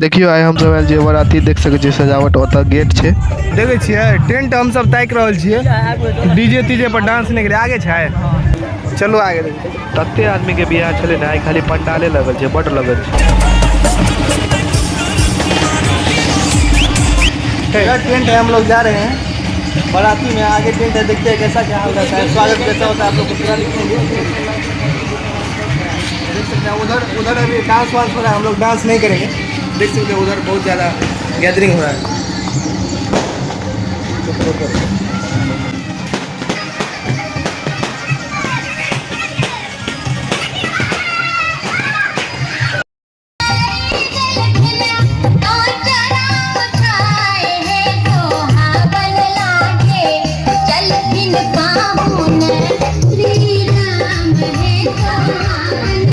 देखियो आइ हमसब आयल छियै बराती, देख सकै छियै सजावट, ओतऽ गेट छै। देखै छियै टेंट हमसब ताकि रहल छियै, डीजे तीजे पर डांस नहि करै। आगे छै, चलू आगे। तते आदमी के बियाह छलै ने, आइ खाली पंडाले लगल छै, बड लगल छै। टेंट है, हम लोग जा रहे हैं बाराती में। आगे टेंट है, देखते हैं कैसा क्या हाल रहता है, स्वागत कैसा होता है, आप लोग को पूरा दिखेंगे। देख सकते हैं उधर उधर अभी डांस वांस हो रहा है, हम लोग डांस नहीं करेंगे। देख सकते हैं उधर बहुत ज़्यादा गैदरिंग हो रहा है।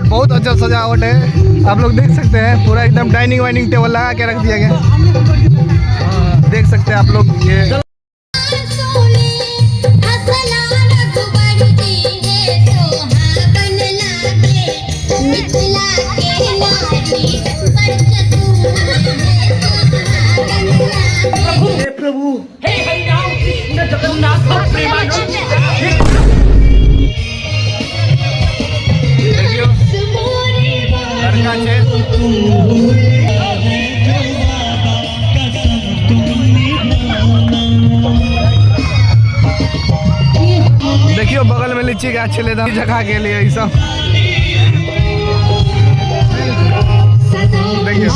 बहुत अच्छा सजावट है, आप लोग देख सकते हैं। पूरा एकदम डाइनिंग वाइनिंग टेबल लगा के रख दिया गया, देख सकते हैं आप लोग। ये प्रभु हे हरिराम कृष्ण जगन्नाथ प्रेमानंद। लड़का छै। देखियो बगल में लीची गाछ छलै, जगह गेलियै ई सब। देखियो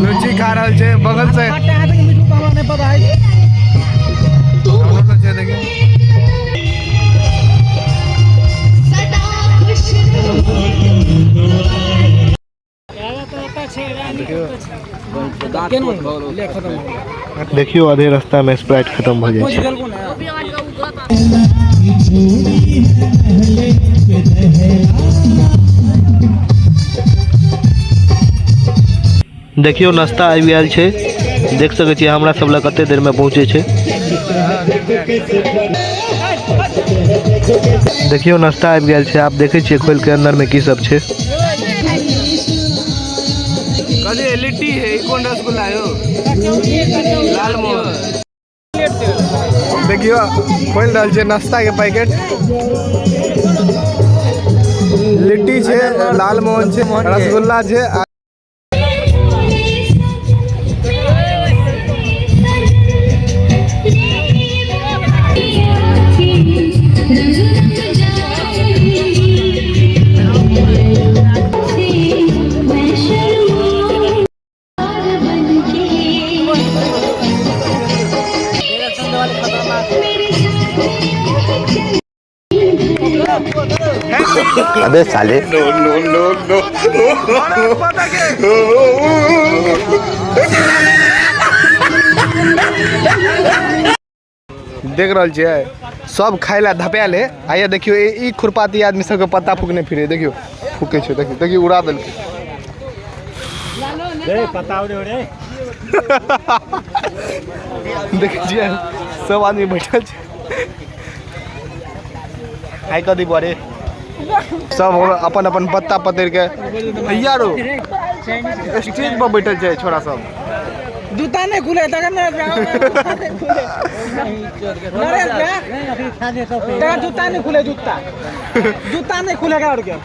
लीची खा रहल छै बगल से। देखियो देखियो आधे रास्ता में स्प्राइट खत्म भऽ जाइ छै। देखियो नाश्ता आबि गेल छै, देख सकै छियै हमरा सब लग कते देर में पहुँचे छै। देखियो नाश्ता आबि गेल छै, आप देखे छियै खोल के अंदर में की सब छै। कथी लिट्टी है, ई कोन रसगुल्ला हो? लालमोहन। देखियो खोलि रहल छै नाश्ता के पैकेट। लिट्टी छै, लालमोहन छै, रसगुल्ला छै। अबे साले। देख रहल छियै सब खाय ला धपायल है। आइए देखियो ई खुरपाती आदमी सबके पत्ता फूकने फिरे। देखियो फूके छै, देखियो देखियो उड़ा देलकै। देखै छियै सब आदमी बैठल छै। आइ कथी बरे सब अपन अपन पत्ता पकड़ के भैया रो स्टेज पर बैठल छै छोरा सब। जूता नहीं खुले तखन ने नरेश भैया, जूता नहीं खुले, जूता जूता नहीं खुलेगा और क्या।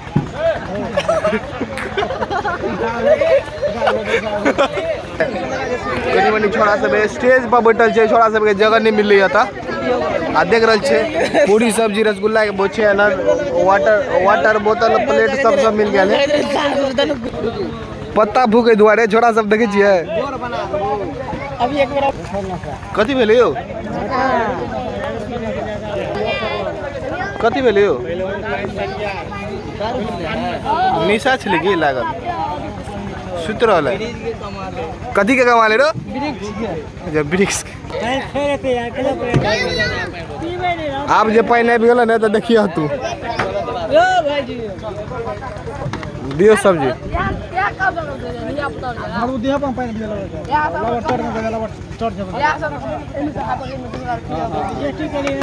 कनी मनी छोरा सब स्टेज पर बैठल छै, छोरा सबके जगह नहीं मिललै एतऽ। आ देख रहल छै पूरी सब्जी रसगुल्ला के बोछे अनार वाटर वाटर बोतल प्लेट सब सब मिल गेल है। पत्ता भूखे दुआरे छोरा सब देखे छियै। कथी भेलै यौ? कथी भेलै यौ? निशा छलै की लागल? सुति रहल है। कथी के कमाल है रो? अच्छा वृक्ष के। आब जे पानि आबि गेल ने तऽ देखियौ तू। दियौ सब्जी।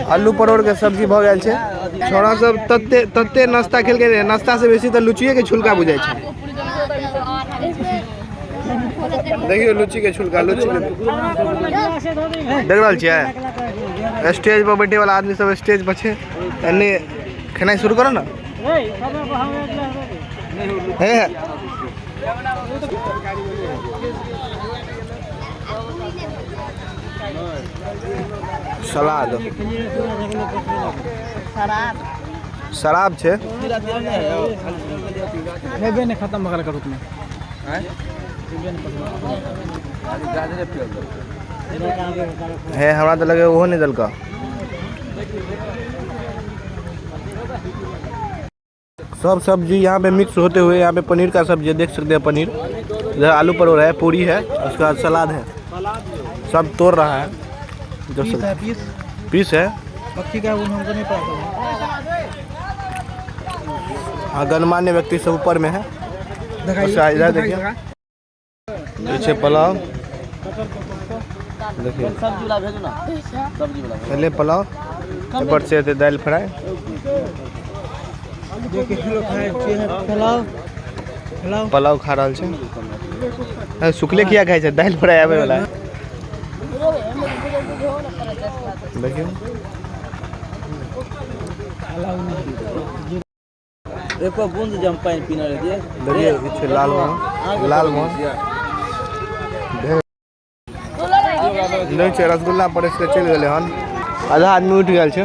आलू परोड़ के सब्जी भऽ गेल छै। छोरा सब तते तते नाश्ता खेलकै, नाश्ता से बेसी तऽ लुचिए के छुलका बुझाइ छै। देखियौ लुच्ची के छुलका, लुच्ची के देख रहल छियै। स्टेज पर बैठे वाला आदमी सब स्टेज पर छै। एन्ने खेनाइ शुरू करो ना। हे सलाद शराब छै। नहीं खत्म भगल करू में। हे हमरा तऽ लगे ओहो नहि देलका। सब सब्जी यहाँ पे मिक्स होते हुए, यहाँ पे पनीर का सब्जी देख सकते हैं, पनीर इधर आलू परोड़ है, पूरी है, उसके बाद सलाद है, सब तोड़ रहा है। जो पीस है, पीस पीस है। पक्षी का हमको नहीं पता। हाँ, गणमान्य व्यक्ति सब ऊपर में है। इधर देखिए, ये पुलाव देखिए, पहले पुलाव, ऊपर से दाल फ्राई। पुलाव खा रहा है। सुखले किया खाए छै, दाल फ्राई आवे वाला है। देखियो एको बूंद जम पानि पीने रहियै। देखियो ई छै लाल मोहन, लाल मोहन नहीं छै, रसगुल्ला परस के चलि गेलै हन। आधा आदमी उठि गेल छै।